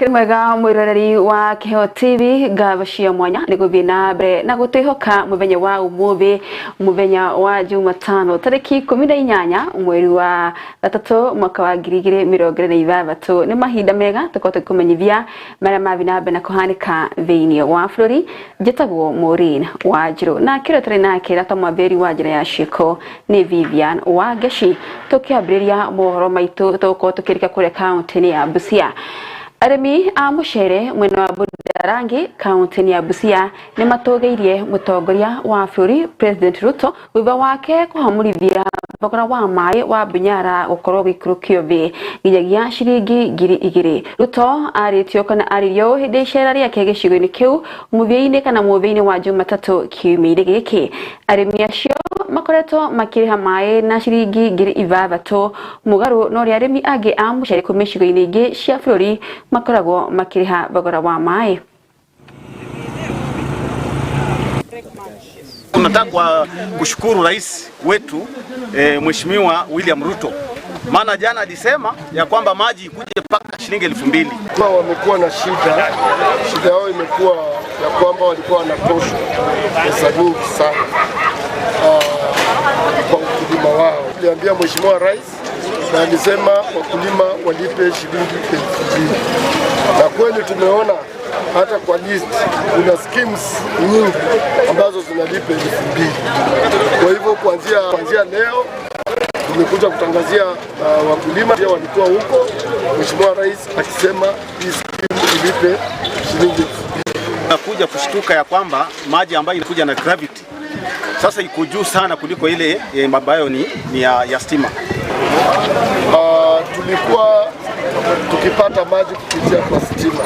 Mwega mwiroreri wa Kiheo TV, ngatho cia mwanya nĩ gũthiĩ na mbere na gũtwĩhoka mũthenya wa ũmũthĩ, mũthenya wa Jumatano tarĩki 18 mweri wa 3 mwaka wa 2026. Nĩ mahinda mega tũkorwo tũkĩkũmenyithia marĩa mathiĩ na mbere na kũhanĩka thĩinĩ wa bũrũri. Njĩtagwo Maureen Wanjirũ na kĩrĩa tũrĩ nake na ta mwambĩrĩri wa njĩra ya ciĩko nĩ Vivian Wangeci. Tũkĩambĩrĩria mohoro maitũ tũgũkorwo tũkĩrika kũrĩa kaũntĩ-inĩ ya Busia. Arĩmi a mũcere mwena wa Budarangi kaunti-inĩ ya Busia nĩ matũgĩirie mũtongoria wa bũrũri President Ruto thutha wake kũhamũrithia thogora wa maĩ wa Bunyara gũkorwo gũikũrũkio thĩ nginyagia ciringi 2000. Ruto arĩtio kana aririo hĩndĩ icera rĩake gĩcigo-inĩ kĩu mũthia-inĩ kana mũthia-inĩ wa Jumatatũ kiumia-inĩ gĩkĩ. Arĩmi acio makoretwo makĩrĩha maĩ na ciringi 6000 mũgarũ na ũrĩa arĩmi angĩ a mũcere kuma icigo-inĩ ingĩ cia bũrũri makoragwo makĩrĩha thogora wa maĩ. Tunataka kushukuru rais wetu Mheshimiwa William Ruto, maana jana alisema ya kwamba maji ikuje mpaka shilingi 2000. Wamekuwa na shida, shida yao imekuwa ya kwamba walikuwa wanatoshwa pesa nyingi sana kwa ukulima wao. Niliambia Mheshimiwa Rais na alisema wakulima walipe shilingi 2000, na kweli tumeona hata kwa list kuna schemes nyingi ambazo zinalipa 2000. Kwa hivyo kuanzia leo tumekuja kutangazia wakulima pia walikuwa huko, Mheshimiwa Rais akisema hii scheme ilipe shilingi 2000. Nakuja kushtuka ya kwamba maji ambayo inakuja na gravity sasa iko juu sana kuliko ile ambayo ni ya stima. Tulikuwa tukipata maji kupitia kwa stima,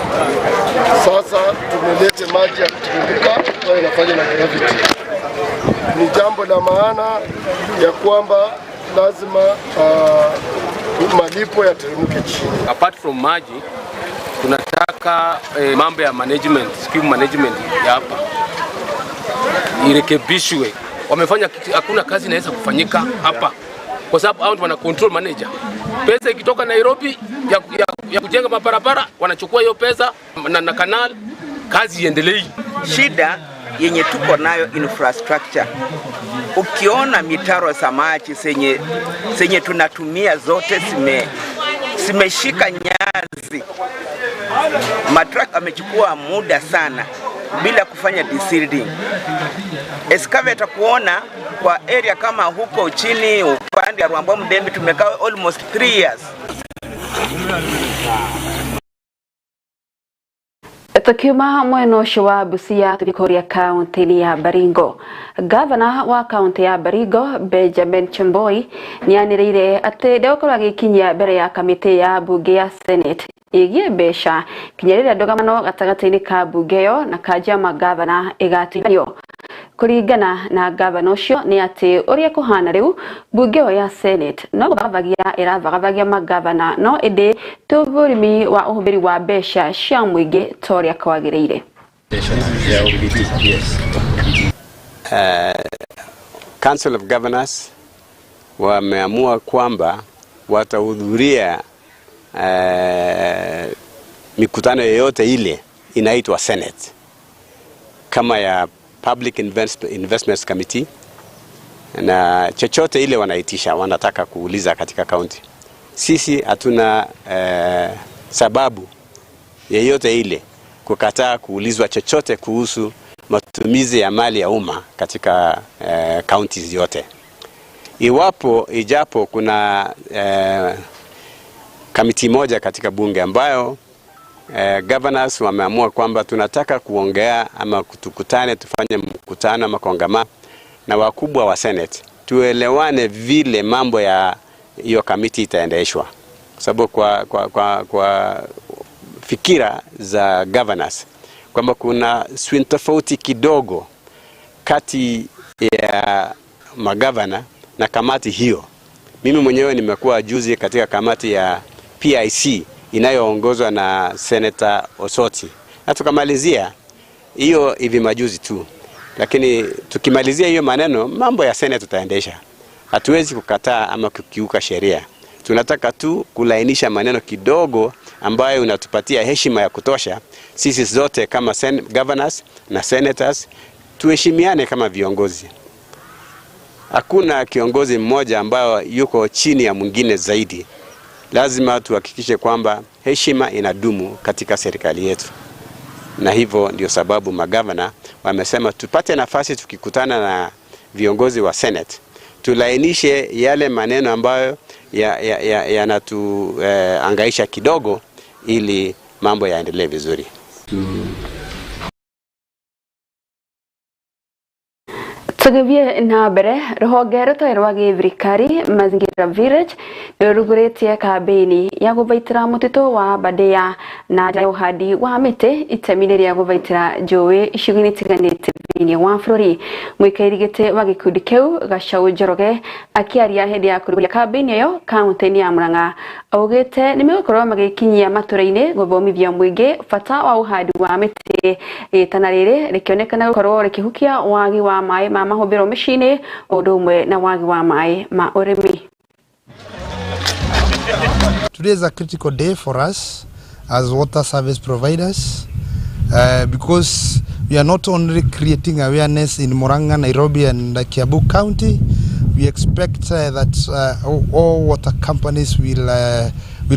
sasa tumelete maji ya kutiririka ambayo inafanya na gravity. Ni jambo la maana ya kwamba lazima malipo yateremke chini. Apart from maji tunataka mambo ya management, scheme management ya hapa irekebishwe. Wamefanya hakuna kazi inaweza kufanyika hapa kwa sababu hao ndio wana control manager. Pesa ikitoka Nairobi ya kujenga mabarabara wanachukua hiyo pesa na canal, kazi iendelee. Shida yenye tuko nayo infrastructure, ukiona mitaro za maji zenye tunatumia zote zimeshika nyazi. Matruck amechukua muda sana bila kufanya desealing. Excavator kuona kwa area kama huko chini upande wa Rwamba Mdembe tumekaa almost 3 years. Tukiuma mwena ũcio wa Busia tũthiĩ kũrĩa kaũntĩ-inĩ ya Baringo. Gavana wa kaũntĩ ya Baringo Benjamin Chemboi nĩanĩrĩire atĩ ndegũkorwo agĩkinyia mbere ya kamĩtĩ ya mbunge ya Senate ĩgiĩ mbeca kinya rĩrĩa ndũgamano gatagatĩ-inĩ ka mbunge ĩyo na kanjũ ya magavana ĩgatuithanio. Kũringana na gavana ũcio nĩ atĩ ũrĩa kũhana rĩu mbunge ĩyo ya Senate no gũthagathagia ĩrathagathagia magavana no ĩndĩ ti ũthũrimi wa ũhũthĩri wa mbeca cia mũingĩ ta ũrĩa kwagĩrĩire. Council of Governors wameamua kwamba watahudhuria mikutano yoyote ile inaitwa Senate kama ya Public Investments Committee na chochote ile wanaitisha, wanataka kuuliza katika county. Sisi hatuna sababu yeyote ile kukataa kuulizwa chochote kuhusu matumizi ya mali ya umma katika counties yote. Iwapo ijapo kuna kamiti moja katika bunge ambayo governors wameamua kwamba tunataka kuongea ama tukutane, tufanye mkutano ama kongamano na wakubwa wa Senate, tuelewane vile mambo ya hiyo kamiti itaendeshwa. Kwa sababu kwa fikira za governors kwamba kuna swing tofauti kidogo kati ya magavana na kamati hiyo. Mimi mwenyewe nimekuwa juzi katika kamati ya PIC inayoongozwa na Senator Osoti na tukamalizia hiyo hivi majuzi tu. Lakini tukimalizia hiyo maneno, mambo ya Senate tutaendesha. Hatuwezi kukataa ama kukiuka sheria. Tunataka tu kulainisha maneno kidogo ambayo inatupatia heshima ya kutosha sisi zote kama governors na senators, tuheshimiane kama viongozi. Hakuna kiongozi mmoja ambayo yuko chini ya mwingine zaidi. Lazima tuhakikishe kwamba heshima inadumu katika serikali yetu, na hivyo ndio sababu magavana wamesema tupate nafasi tukikutana na viongozi wa Senate tulainishe yale maneno ambayo yanatuangaisha kidogo ili mambo yaendelee vizuri. Tũgĩthiĩ na mbere, rũhonge rũtarĩ rwa gĩthirikari Mazingira Village nĩrũrugũrĩtie kambĩini ya gũthaitĩra mũtitũ wa Aberdare na njĩra ya ũhandi wa mĩtĩ itemi-inĩ rĩa gũthaitĩra njũĩ icigo-inĩ itiganĩte thĩinĩ wa bũrũri. Mũikarĩri gĩtĩ wa gĩkundi kĩu Gachau Njoroge akĩaria hĩndĩ ya kũrugũria kambĩini ĩyo kaunti-inĩ ya Murang'a augĩte nĩmegũkorwo magĩkinyia matũra-inĩ gũthomithia mũingĩ bata wa ũhandi wa mĩtĩ, ĩtana rĩrĩ rĩkĩonekana gũkorwo rĩkĩhukia wagi wa maĩ ma mahũthĩro mĩciĩ-inĩ o ũndũ ũmwe na wagi wa maĩ ma ũrĩmi. Today is a critical day for us as water service providers because we are not only creating awareness in Murang'a, Nairobi and Kiambu County. We expect that all water companies will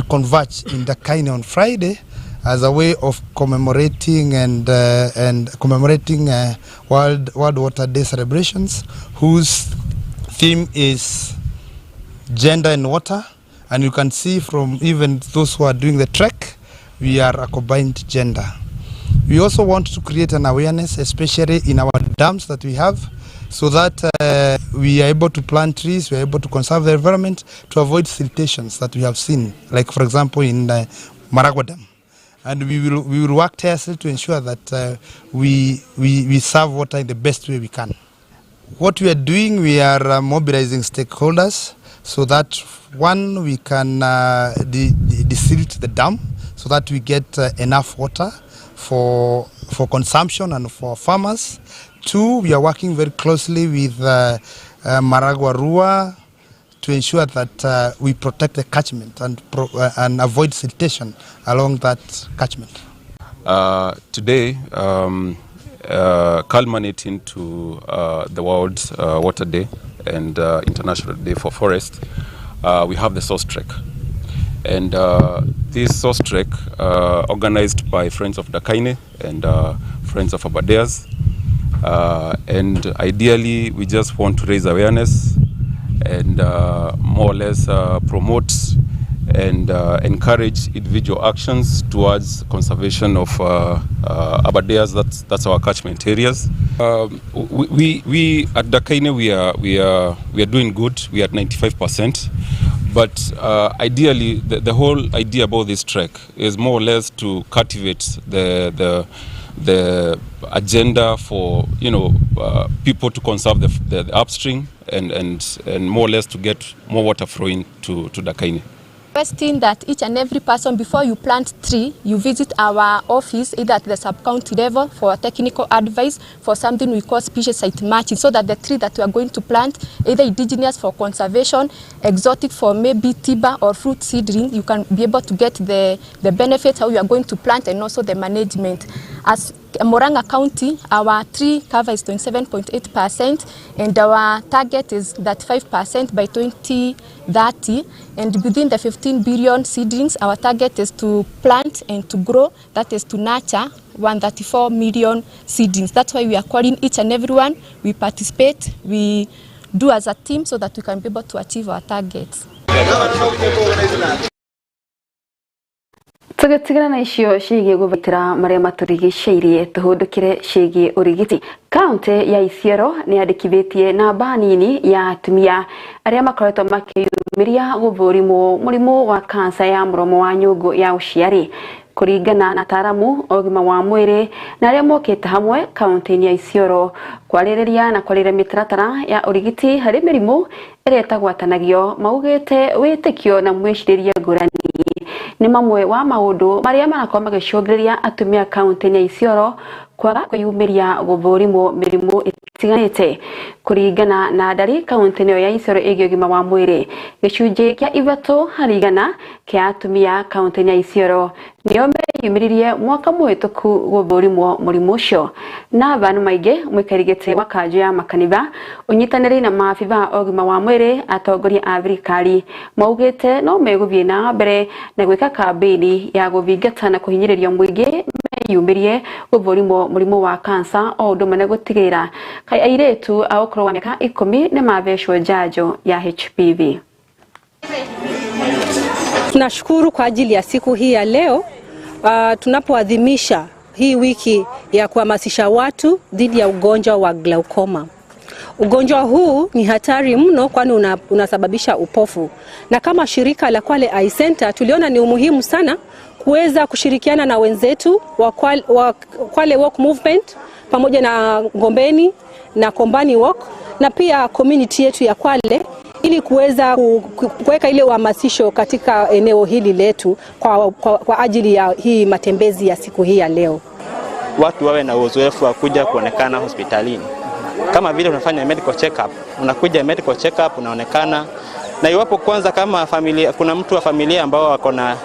converge in Ndakaini on Friday as a way of commemorating and commemorating World Water Day celebrations, whose theme is gender and water. And you can see from even those who are doing the trek, we are a combined gender. We also want to create an awareness, especially in our dams that we have, so that we are able to plant trees, we are able to conserve the environment, to avoid siltations that we have seen, like for example in Maragua Dam. And we will work tirelessly to ensure that we serve water in the best way we can. What we are doing, we are mobilizing stakeholders so that, one, we can desilt the dam so that we get enough water for consumption and for farmers. Two, we are working very closely with Maragua Rua to ensure that we protect the catchment and avoid siltation along that catchment. Today, culminating to the World Water Day and International Day for Forest, we have the Source Trek. And this Source Trek, organized by Friends of Ndakaini and Friends of Aberdares. And ideally, we just want to raise awareness and more or less promote and encourage individual actions towards conservation of Aberdares. That's our catchment areas. We at Ndakaini, we are doing good. We are at 95%. But ideally, the whole idea about this trek is more or less to cultivate the agenda for people to conserve the upstream and more or less to get more water flowing to Ndakaini. Requesting that each and every person, before you plant tree, you visit our office either at the sub-county level for technical advice for something we call species site matching, so that the tree that we are going to plant, either indigenous for conservation, exotic for maybe timber or fruit seedling, you can be able to get the benefits how you are going to plant and also the management. As Murang'a County, our tree cover is 27.8% and our target is 35% by 2030. And within the 15 billion seedlings, our target is to plant and to grow, that is to nurture 134 million seedlings. That's why we are calling each and everyone. We participate, we do as a team so that we can be able to achieve our targets. Tũgĩtigana na icio ciĩgiĩ gũthaitĩra marĩa matũrigicĩirie, tũhũndũkĩre ciĩgiĩ ũrigiti. Kaunti ya Isiolo nĩ yandĩkithĩtie namba nini ya atumia arĩa makoretwo makĩyumĩria gũthũrimwo mũrimũ wa kansa ya mũromo wa nyũngũ ya ũciari. Kũringana na ataramu a ũgima wa mwĩrĩ na arĩa mokĩte hamwe kaunti-inĩ ya Isiolo kwarĩrĩria na kwarĩrĩria mĩtaratara ya ũrigiti harĩ mĩrimũ ĩrĩa ĩtagwatanagio, maugĩte wĩtĩkio na mwĩcirĩrie ngũrani nĩ mamwe wa maũndũ marĩa marakorwo magĩcũngĩrĩria atumia kaunti-inĩ ya Isiolo kwaga kwĩyumĩria gũthũrimwo mĩrimũ. itiganĩte. Kũringana na ndari kaunti-inĩ ĩyo ya Isiolo ĩgiĩ ũgima wa mwĩrĩ, gĩcunjĩ kĩa 3% kĩa atumia kaunti-inĩ ya Isiolo nĩo meyumĩririe mwaka mũhĩtũku gũthũrimwo mũrimũ ũcio. Nathan Maingĩ, mũikari gĩtĩ wa kanjũ ya makanitha, ũnyitanĩri na maabitha a ũgima wa mwĩrĩ, atongoria a thirikari maugĩte no megũthiĩ na mbere na gwĩka kambĩini ya gũthingata na kũhinyĩrĩria mũingĩ meyumĩrie gũthũrimwo mũrimũ wa kansa o ũndũ ũmwe na gũtigĩrĩra airĩtu a ũkũrũ wa mĩaka 10 nĩ mathecwo njanjo ya HPV. Tunashukuru kwa ajili ya siku hii ya leo, tunapoadhimisha hii wiki ya kuhamasisha watu dhidi ya ugonjwa wa glaucoma. Ugonjwa huu ni hatari mno kwani unasababisha upofu. Na kama shirika la Kwale Eye Center tuliona ni umuhimu sana kuweza kushirikiana na wenzetu wa Kwale Walk Movement pamoja na Ngombeni na Kombani Walk na pia community yetu ya Kwale ili kuweza kuweka ile uhamasisho katika eneo hili letu kwa ajili ya hii matembezi ya siku hii ya leo. Watu wawe na uzoefu wa kuja kuonekana hospitalini. Kama vile unafanya medical check up, unakuja medical check up unaonekana. Na iwapo kwanza kama familia, kuna mtu wa familia ambao wako na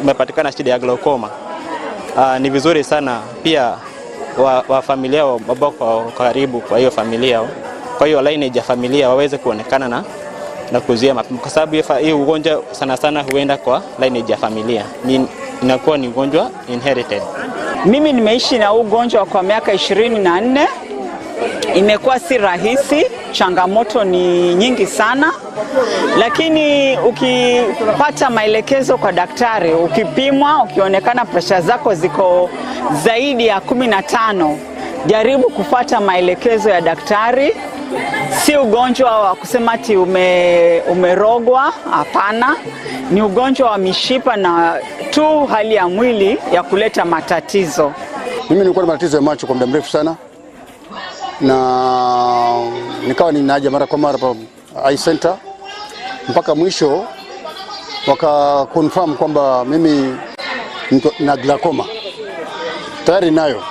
umepatikana shida ya glaucoma, ni vizuri sana pia wa familia ambao kwa karibu kwa hiyo familia, kwa hiyo lineage ya familia waweze kuonekana na kuzuia mapema, kwa sababu hii ugonjwa sana sana huenda kwa lineage ya familia, inakuwa ni ugonjwa inherited. Mimi nimeishi na ugonjwa kwa miaka 24. Imekuwa si rahisi, changamoto ni nyingi sana, lakini ukipata maelekezo kwa daktari, ukipimwa, ukionekana presha zako ziko zaidi ya 15, jaribu kufuata maelekezo ya daktari. Si ugonjwa wa kusema ati umerogwa, hapana. Ni ugonjwa wa mishipa na tu hali ya mwili ya kuleta matatizo. Mimi nilikuwa na matatizo ya macho kwa muda mrefu sana, na nikawa ninaja mara kwa mara pa Eye Center mpaka mwisho waka confirm kwamba mimi na glaucoma tayari nayo,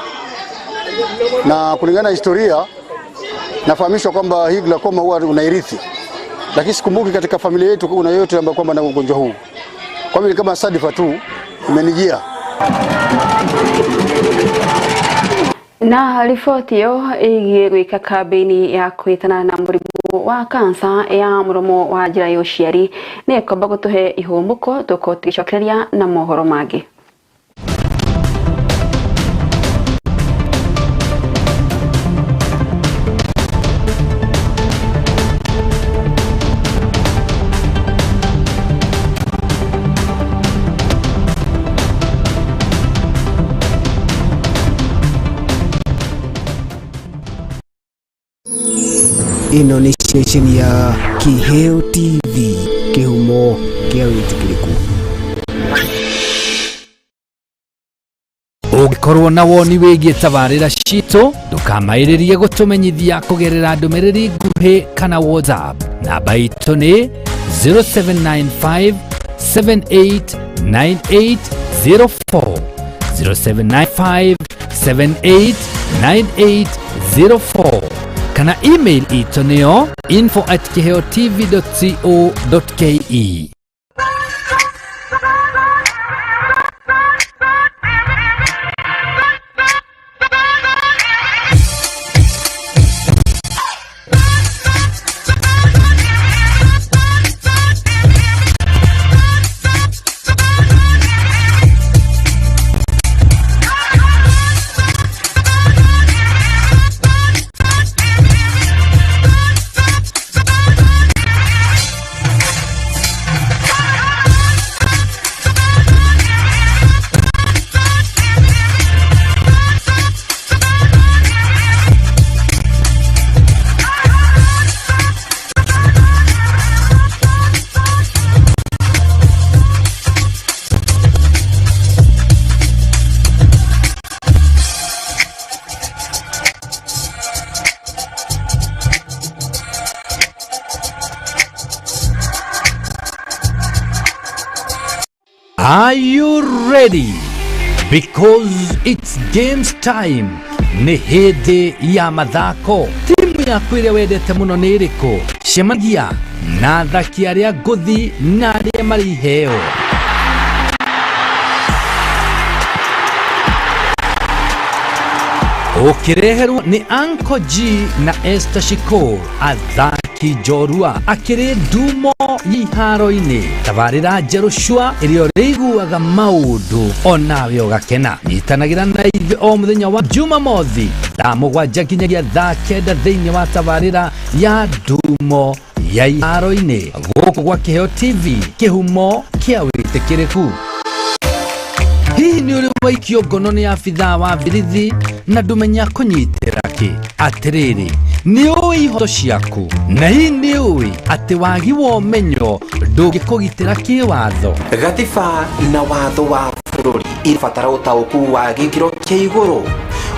na kulingana na historia nafahamishwa kwamba hii glaucoma huwa unairithi, lakini sikumbuki katika familia yetu kuna yote ambaye kwamba na ugonjwa huu. Kwa hiyo kama sadifa tu imenijia. Na riboti ĩyo ĩgiĩ gwĩka kambĩini ya kwĩtana na mũrimũ wa kansa ya mũromo wa njĩra ya ũciari nĩ ĩkomba gũtũhe ihũmũko tũkorwo tũgĩcokereria na mohoro mangĩ. Ĩno nĩ ceceni ya Kiheo TV, kĩhumo kĩa wĩtĩkĩrĩku. Ũngĩkorwo na woni wĩgiĩ tabarĩra citũ, ndũkamaĩrĩrie gũtũmenyithia kũgerera ndũmĩrĩri nguhĩ kana WhatsApp. Namba itũ nĩ 0795 789804, 0795 789804, kana email itũ nĩyo info@kiheotv.co.ke. Are you ready? Because it's games time. Nĩ hĩndĩ ya mathako. Timu Timu yaku ĩrĩa wendete mũno nĩ ĩrĩkũ? Cemania na athaki arĩa ngũthi na arĩa marĩ iheo. Ũkĩreherwo nĩ Uncle G na Esther Shiko, athaki njorua akĩrĩ ndumo iharo-inĩ. Tabarĩra njerũ cua ĩrĩa ũrĩiguaga maũndũ onawe ũgakena. Nyitanagĩra na ithuĩ o mũthenya wa Jumamothi thaa 7 nginyagia thaa 9 thĩinĩ wa tabarĩra ya ndumo ya iharo-inĩ gũkũ gwa Kĩheo TV, kĩhumo kĩa wĩtĩkĩrĩku. Hihi nĩ ũrĩ waikio ngono nĩ abithaa wa birithi na ndũmenya kũnyitĩra kĩ? Atĩrĩrĩ, nĩ ũĩ ihoto ciaku? Na hihi nĩ ũĩ atĩ wagi wa ũmenyo ndũngĩkũgitĩra kĩwatho? Gatiba na watho wa bũrũri irabatara ũtaũku wa gĩkĩro kĩa igũrũ.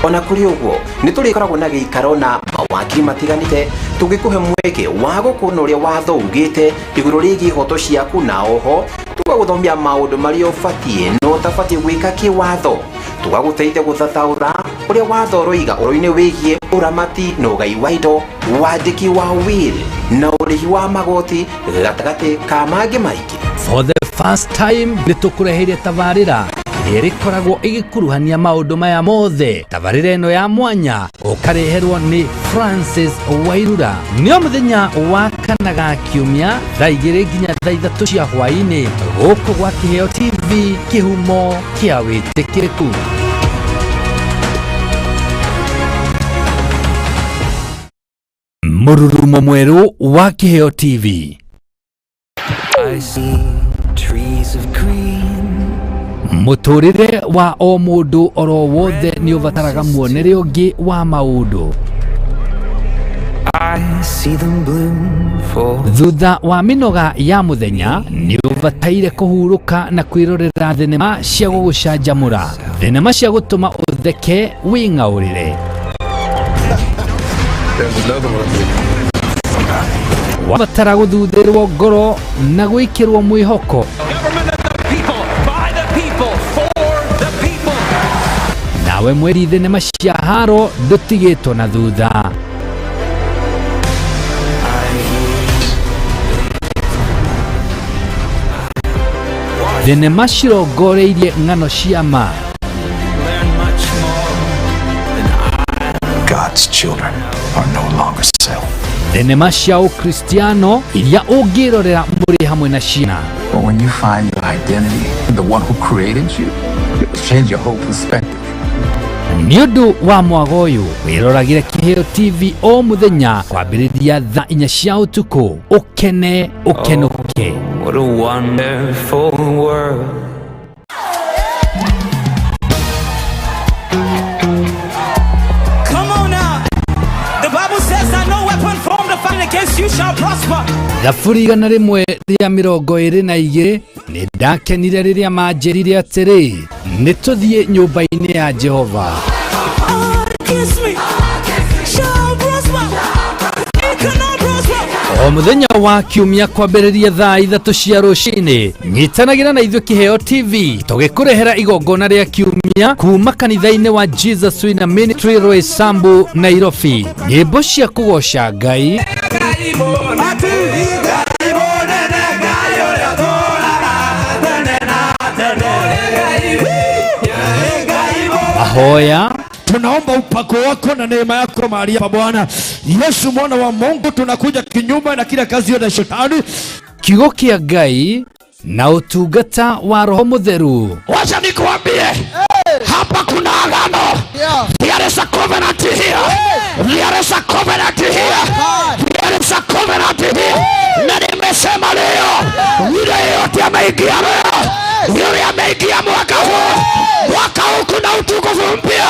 Ona kũrĩ ũguo, nĩ tũrĩkoragwo na gĩikaro na mawakiri matiganĩte tũgĩkũhe mweke wa gũkũna ũrĩa watho ugĩte igũrũ rĩgiĩ ihoto ciaku, na oho tũgagũthomia maũndũ marĩa ũbatiĩ na ũtabatiĩ gwĩka kĩwatho. Tũgagũteithia gũthathaũra ũrĩa watho ũroiga ũhoro-inĩ wĩgiĩ ũramati na ũgai wa indo, wandĩki wa will na ũrĩhi wa magoti gatagatĩ ka mangĩ maingĩ. For the first time nĩ tũkũreheire tabarĩra ĩrĩa ĩrĩkoragwo ĩgĩkuruhania maũndũ maya mothe. Tabarĩra ĩno ya mwanya ũkareherwo nĩ Francis Wairura nĩ o mũthenya wa kana ga kiumia thaa 2 nginya thaa 3 cia hwaĩ-inĩ gũkũ gwa Kĩheo TV, kĩhumo kĩa wĩtĩkĩrĩku. Mũrurumo mwerũ wa Kĩheo TV. I see trees of green. Mũtũrĩre wa o mũndũ oro wothe nĩ ũbataraga muonere ũngĩ wa maũndũ. I see them bloom for Thutha wa mĩnoga ya mũthenya nĩ ũbataire kũhurũka na kwĩrorera thenema cia gũgũcanjamũra, thenema cia gũtũma ũtheke wĩng'aũrĩre. There's another one. Wabatara gũthuthĩrwo ngoro na gwĩkĩrwo mwĩhoko. Nawe mweri thenema cia haro ndũtigĩtwo na thutha. Thenema cirongoreirie ng'ano cia ma. God's children are no longer self. Thenema cia ũkristiano iria ũngĩrorera mũrĩ hamwe na ciana. But when you find your identity in the one who created you, it will change your whole perspective. Nĩ ũndũ wa mwago ũyũ wĩroragĩre Kĩheo TV o mũthenya kwambĩrĩria thaa 4 cia ũtukũ, ũkene ũkenũke. Oh, what a wonderful world. Come on now. The Bible says that no weapon formed or fashioned against you shall prosper. Thaburi 122 nĩ ndakenire rĩrĩa manjĩrire atĩrĩ, nĩ tũthiĩ nyũmba-inĩ ya Jehova. Against me shall prosper. It cannot prosper. O mũthenya wa kiumia kwambĩrĩria thaa 3 cia rũcinĩ, nyitanagĩra na ithuĩ Kĩheo TV tũgĩkũrehera igongona rĩa kiumia kuma kanitha-inĩ wa Jesus Winner Ministry Roysambu, Nairobi. Nyĩmbo cia kũgoca Ngai, mahoya, Tunaomba upako wako na neema yako mahali hapa Bwana Yesu mwana wa Mungu, tunakuja kinyume na kila kazi yote ya shetani. Kiugo kĩa Ngai na ũtungata wa Roho Mũtheru. Wacha nikuambie, hapa kuna agano. There is a covenant here. There is a covenant here. There is a covenant here. Na nimesema leo, yule yeyote ameingia leo, yule ameingia mwaka huu, mwaka huu kuna utukufu mpya,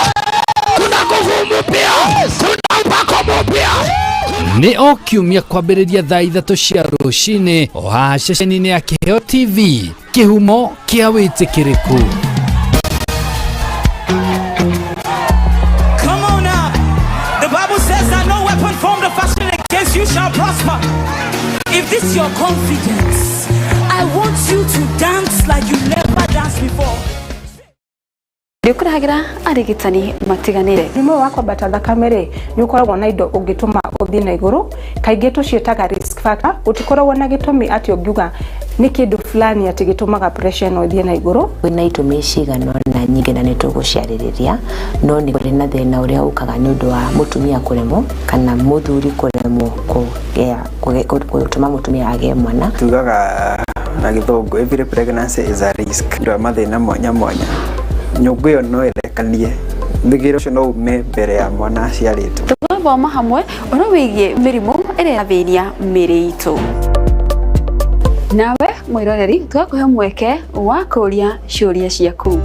kuna nguvu mpya, kuna upako mpya. Nĩ o kiumia kwambĩrĩria thaa 3 cia rũcinĩ o haha ceceni-inĩ ya Kĩheo TV, kĩhumo kĩa wĩtĩkĩrĩku. Come on now. The Bible says that no weapon formed or fashioned against you shall prosper. If this is your confidence, I want you to dance like you never danced before. Tũkũrehagĩra arigitani matiganĩte. Mũrimũ wa kwambata thakame rĩ, nĩ ũkoragwo na indo ũngĩtũma ũthiĩ na igũrũ, kaingĩ tũciĩtaga risk factor. Gũtikoragwo na gĩtũmi atĩ ũngiuga nĩ kĩndũ fulani atĩ gĩtũmaga pressure ĩno ĩthiĩ na igũrũ. Kwĩna itũmi cigana ũna nyingĩ na nĩ tũgũciarĩrĩria, no nĩ kũrĩ na thĩna ũrĩa ũkaga nĩ ũndũ wa mũtumia kũremwo kana mũthuri kũremwo kũgĩa gũtũma mũtumia agĩe mwana. Tugaga na gĩthũngũ every pregnancy is a risk. Nĩ ũndũ wa mathĩna mwanya mwanya, nyũngũ ĩyo no ĩrekanie, thigiro ũcio no ume mbere ya mwana aciarĩtwo. Tũgathoma hamwe ũhoro wĩgiĩ mĩrimũ ĩrĩa ĩrathĩnia mĩĩrĩ itũ. Nawe mwĩroreri, tũgakũhe mweke wa kũũria ciũria ciaku.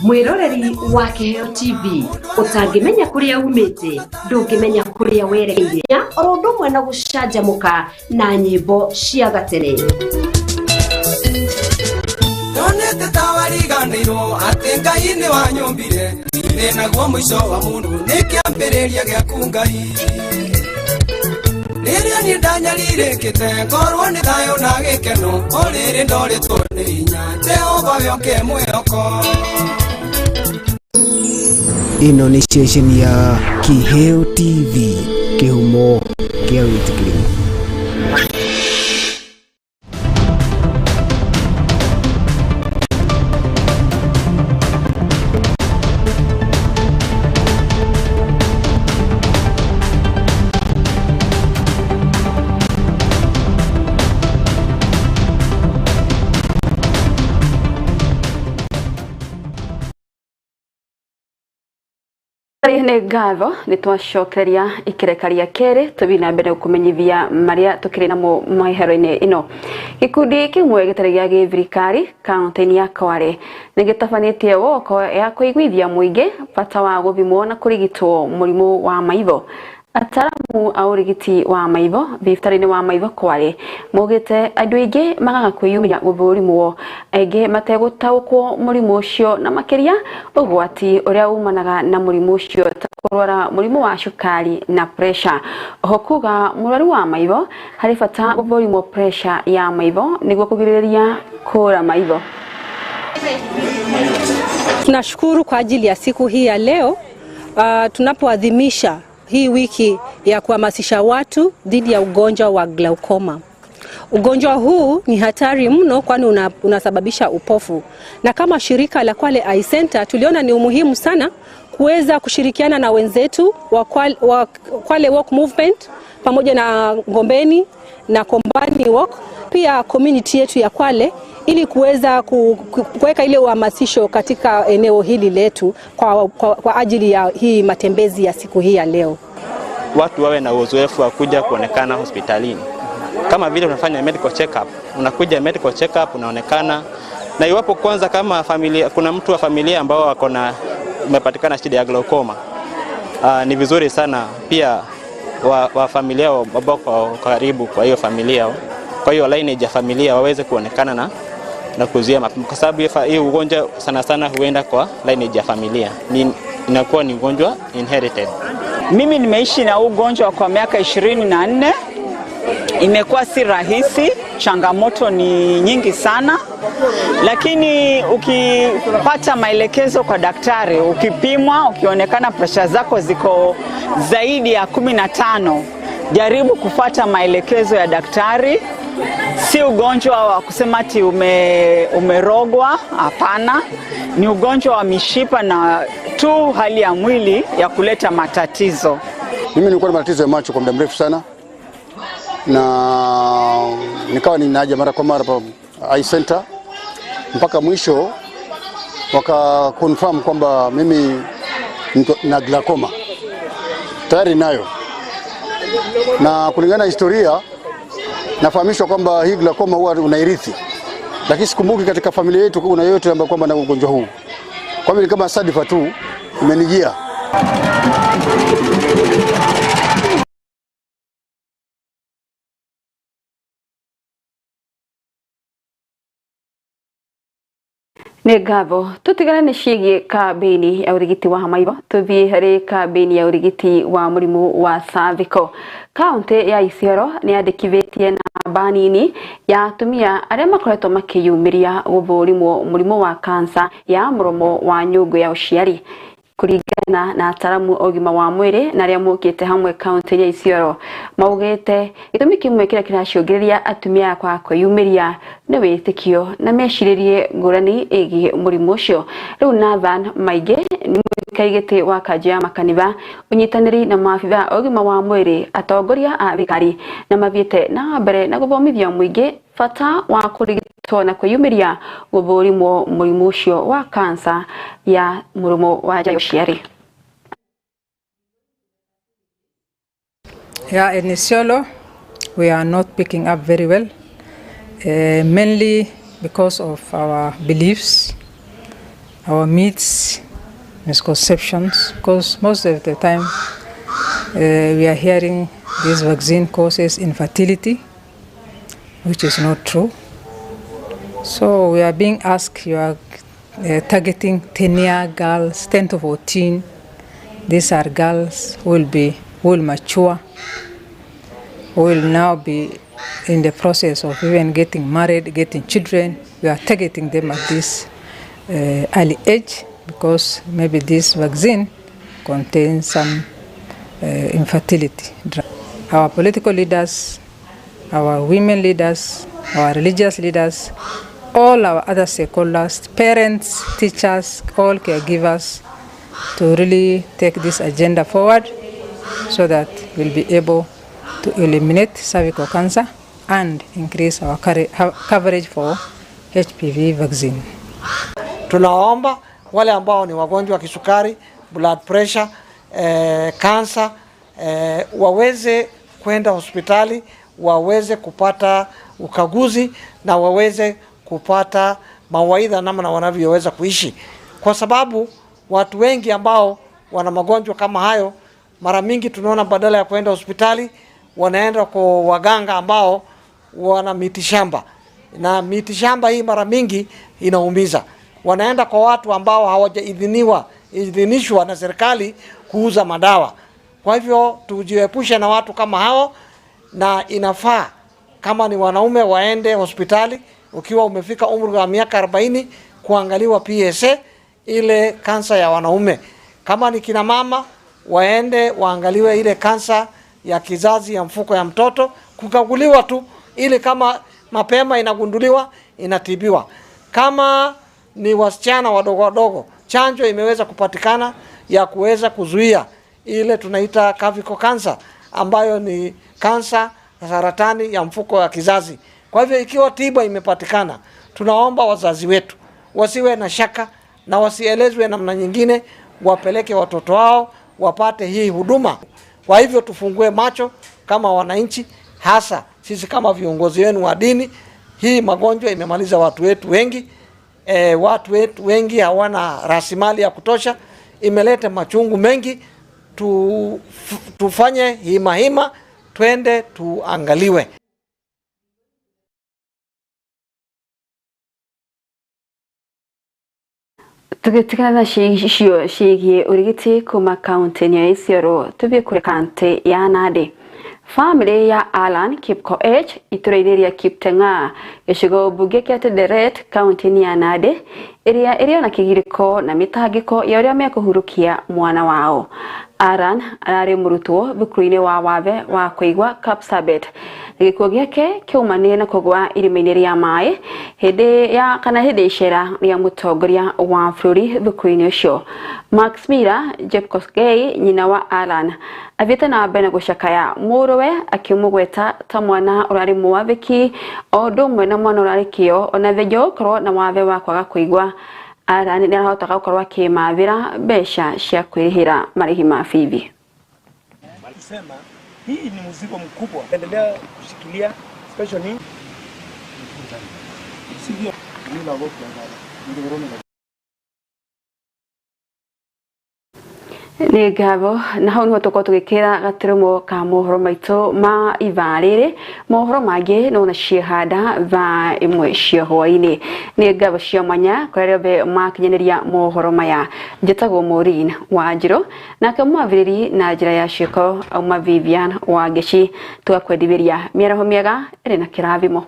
Mwiroreri wa Kiheo TV, utangimenya kuria umite, ndungimenya kuria werekeire, oro ũndũ ũmwe na gũcanjamũka na nyĩmbo cia gatene. Ndonete ta wariganĩirwo atĩ Ngai nĩ wanyũmbire, ndirĩ naguo mũico wa mũndũ nĩ kĩambĩrĩria gĩaku Ngai. Rĩrĩa niĩ ndanyarirĩkĩte ngorwo nĩ thayũ na gĩkeno, o rĩrĩ ndorĩtwo nĩ hinya, Jehova we ũkĩhe mwĩhoko. Ĩno nĩ ceceni ya Kiheo TV, kĩhumo kĩa wĩtĩkĩri. Nĩ ngatho nĩ twacokereria ikereka rĩa kerĩ, tũthiĩ na mbere kũmenyithia marĩa tũkĩrĩ namo mahero-inĩ ĩno. Gĩkundi kĩmwe gĩtarĩ gĩa gĩthirikari kaunti-inĩ ya Kwale nĩ gĩtabanĩtie woko ya kũiguithia mũingĩ bata wa gũthimwo na kũrigitwo mũrimũ wa maitho. Ataaramu a ũrigiti wa maitho thibitarĩ-inĩ wa maitho Kwale maugĩte andũ aingĩ magaga kwĩyumĩria gũthũrimwo, aingĩ mategũtaũkwo mũrimũ ũcio na makĩria ũgwati ũrĩa umanaga na mũrimũ ũcio ta kũrwara mũrimũ wa cukari na pressure. Oho kuga mũrwaru wa maitho harĩ bata gũthũrimwo pressure ya maitho nĩguo kũgirĩrĩria kũra maitho. Tunashukuru kwa ajili ya siku hii ya leo, tunapoadhimisha hii wiki ya kuhamasisha watu dhidi ya ugonjwa wa glaucoma. Ugonjwa huu ni hatari mno, kwani unasababisha upofu. Na kama shirika la Kwale Eye Center tuliona ni umuhimu sana kuweza kushirikiana na wenzetu wa Kwale Walk Movement pamoja na Ngombeni na Kombani Walk, pia community yetu ya Kwale, ili kuweza kuweka ile uhamasisho katika eneo hili letu kwa ajili ya hii matembezi ya siku hii ya leo. Watu wawe na uzoefu wa kuja kuonekana hospitalini. Kama vile unafanya medical check up, unakuja medical check up unaonekana, na iwapo kwanza kama familia, kuna mtu wa familia ambao wako na umepatikana shida ya glaucoma, ni vizuri sana pia wa familia ambao kwa karibu kwa hiyo familia, kwa hiyo lineage ya familia waweze kuonekana na kuzuia mapema, kwa sababu hii ugonjwa sana sana huenda kwa lineage ya familia, inakuwa ni ugonjwa inherited. Mimi nimeishi na ugonjwa kwa miaka 24. Imekuwa si rahisi, changamoto ni nyingi sana, lakini ukipata maelekezo kwa daktari, ukipimwa, ukionekana pressure zako ziko zaidi ya 15, jaribu kufuata maelekezo ya daktari. Si ugonjwa wa kusema ati umerogwa, hapana. Ni ugonjwa wa mishipa na tu hali ya mwili ya kuleta matatizo. Mimi nilikuwa na matatizo ya macho kwa muda mrefu sana, na nikawa ninaja mara kwa mara Eye Center mpaka mwisho waka confirm kwamba mimi na glaucoma tayari nayo, na kulingana na historia nafahamishwa kwamba hii glaucoma huwa unairithi, lakini sikumbuki katika familia yetu kuna yeyote ambaye kwamba ana ugonjwa huu. Kwa hivyo kama sadifa tu imenijia. Nĩ ngatho. Tũtigane nĩ ciĩgiĩ kambĩini ya ũrigiti wa maitho, tũthiĩ harĩ kambĩini ya ũrigiti wa mũrimũ wa cervical. Kaũntĩ ya Isiolo nĩ yandĩkithĩtie namba nini ya atumia arĩa makoretwo makĩyumĩria gũthũrimwo mũrimũ wa kansa ya mũromo wa nyũngũ ya ũciari. Kũringana na ataramu a ũgima wa mwĩrĩ na arĩa mokĩte hamwe kaũntĩ ya Isiolo, maugĩte gĩtũmi kĩmwe kĩrĩa kĩracũngĩrĩria atumia kwaga kwĩyumĩria nĩ wĩtĩkio na mecirĩrie ngũrani ĩgiĩ mũrimũ ũcio. Rĩu Nathan Maingĩ nĩ mũikarĩri gĩtĩ wa kanjũ ya makanitha, ũnyitanĩri na maabitha a ũgima wa mwĩrĩ, atongoria a thirikari na mathiĩte na mbere na gũthomithia mũingĩ bata wa kũrigitwo na kwĩyumĩria gũthũrimwo mũrimũ ũcio wa kansa ya mũromo wa nja ya ũciari. Yeah, in Isiolo, we are not picking up very well, mainly because of our beliefs, our myths, misconceptions, because most of the time we are hearing this vaccine causes infertility, which is not true. So we are being asked, you are targeting 10-year girls, 10 to 14. These are girls who will mature, who will now be in the process of even getting married, getting children. We are targeting them at this early age because maybe this vaccine contains some infertility drug. Our political leaders, our women leaders, our religious leaders, all our other stakeholders, parents, teachers, all caregivers, to really take this agenda forward so that we'll be able to eliminate cervical cancer and increase our coverage for HPV vaccine. Tunaomba wale ambao ni wagonjwa wa kisukari, blood pressure, cancer, waweze kwenda hospitali, waweze kupata ukaguzi na waweze kupata mawaidha namna wanavyoweza kuishi, kwa sababu watu wengi ambao wana magonjwa kama hayo mara mingi tunaona badala ya kwenda hospitali wanaenda kwa waganga ambao wana mitishamba, na mitishamba hii mara mingi inaumiza. Wanaenda kwa watu ambao hawajaidhiniwa idhinishwa na serikali kuuza madawa. Kwa hivyo tujiepushe na watu kama hao, na inafaa kama ni wanaume waende hospitali ukiwa umefika umri wa miaka 40 kuangaliwa PSA, ile kansa ya wanaume. Kama ni kina mama waende waangaliwe ile kansa ya kizazi ya mfuko ya mtoto, kukaguliwa tu ili kama mapema inagunduliwa inatibiwa. Kama ni wasichana wadogo wadogo, chanjo imeweza kupatikana ya kuweza kuzuia ile tunaita cervical cancer, ambayo ni kansa saratani ya mfuko wa kizazi. Kwa hivyo ikiwa tiba imepatikana, tunaomba wazazi wetu wasiwe na shaka na wasielezwe namna nyingine, wapeleke watoto wao wapate hii huduma. Kwa hivyo tufungue macho kama wananchi, hasa sisi kama viongozi wenu wa dini. Hii magonjwa imemaliza watu wetu wengi. Watu wetu wengi hawana rasilimali ya kutosha, imeleta machungu mengi. Tufanye hima hima, twende tuangaliwe. Tũgĩtigana na icio ciĩgiĩ ũrigiti kuma kaũntĩ ya Isiolo, tũthiĩ kũrĩ kaũntĩ ya Nandi. Famĩlĩ ya Alan Kipkoech itũra-inĩ rĩa Kipteng'a, gĩcigo mbunge kĩa Tenderet, kaũntĩ ya Nandi, ĩrĩa ĩrĩ na kĩgirĩko na mĩtangĩko ya ũrĩa mekũhurukia mwana wao. Alan ararĩ mũrutwo thukuru-inĩ wa wathe wa kũigua Kapsabet. Gĩkuũ gĩake kĩaumanire na kũgũa irima-inĩ rĩa maĩ hĩndĩ ya kana hĩndĩ icera rĩa mũtongoria wa bũrũri thukuru-inĩ ũcio. Max Mira Jepkosgei, nyina wa Alan, athiĩte na mbere na gũcakaya mũrũwe akĩmũgweta ta mwana ũrarĩ mwathĩki o ũndũ ũmwe na mwana ũrarĩ kĩo, ona thengia wa gũkorwo na wathe wa kwaga kũigua. Alan nĩ arahotaga gũkorwo akĩmathĩra mbeca cia kwĩrĩhĩra marĩhi ma bithi. Kusema hii ni mzigo mkubwa, endelea kushikilia special ni Nĩ ngatho. Na hau niho tũkorwo tũgĩkĩra gaturumo ka mohoro maitũ ma ithaa rĩrĩ. Mohoro mangĩ no na ciehanda thaa 1 cia hwaĩ-inĩ. Nĩ ngatho cia mwanya kũrĩ arĩa othe makinyanĩria mohoro maya. Njĩtagwo Maureen Wanjirũ, nake mwambĩrĩri na njĩra ya ciĩko auma Vivian Wangeci. Tũgakwendithĩria mĩaraho mĩega ĩrĩ na kĩrathimo.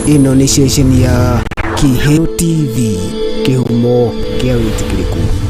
Ĩno nĩ ceceni ya Kĩheo TV, kĩhumo kĩa wĩtĩkĩrĩku.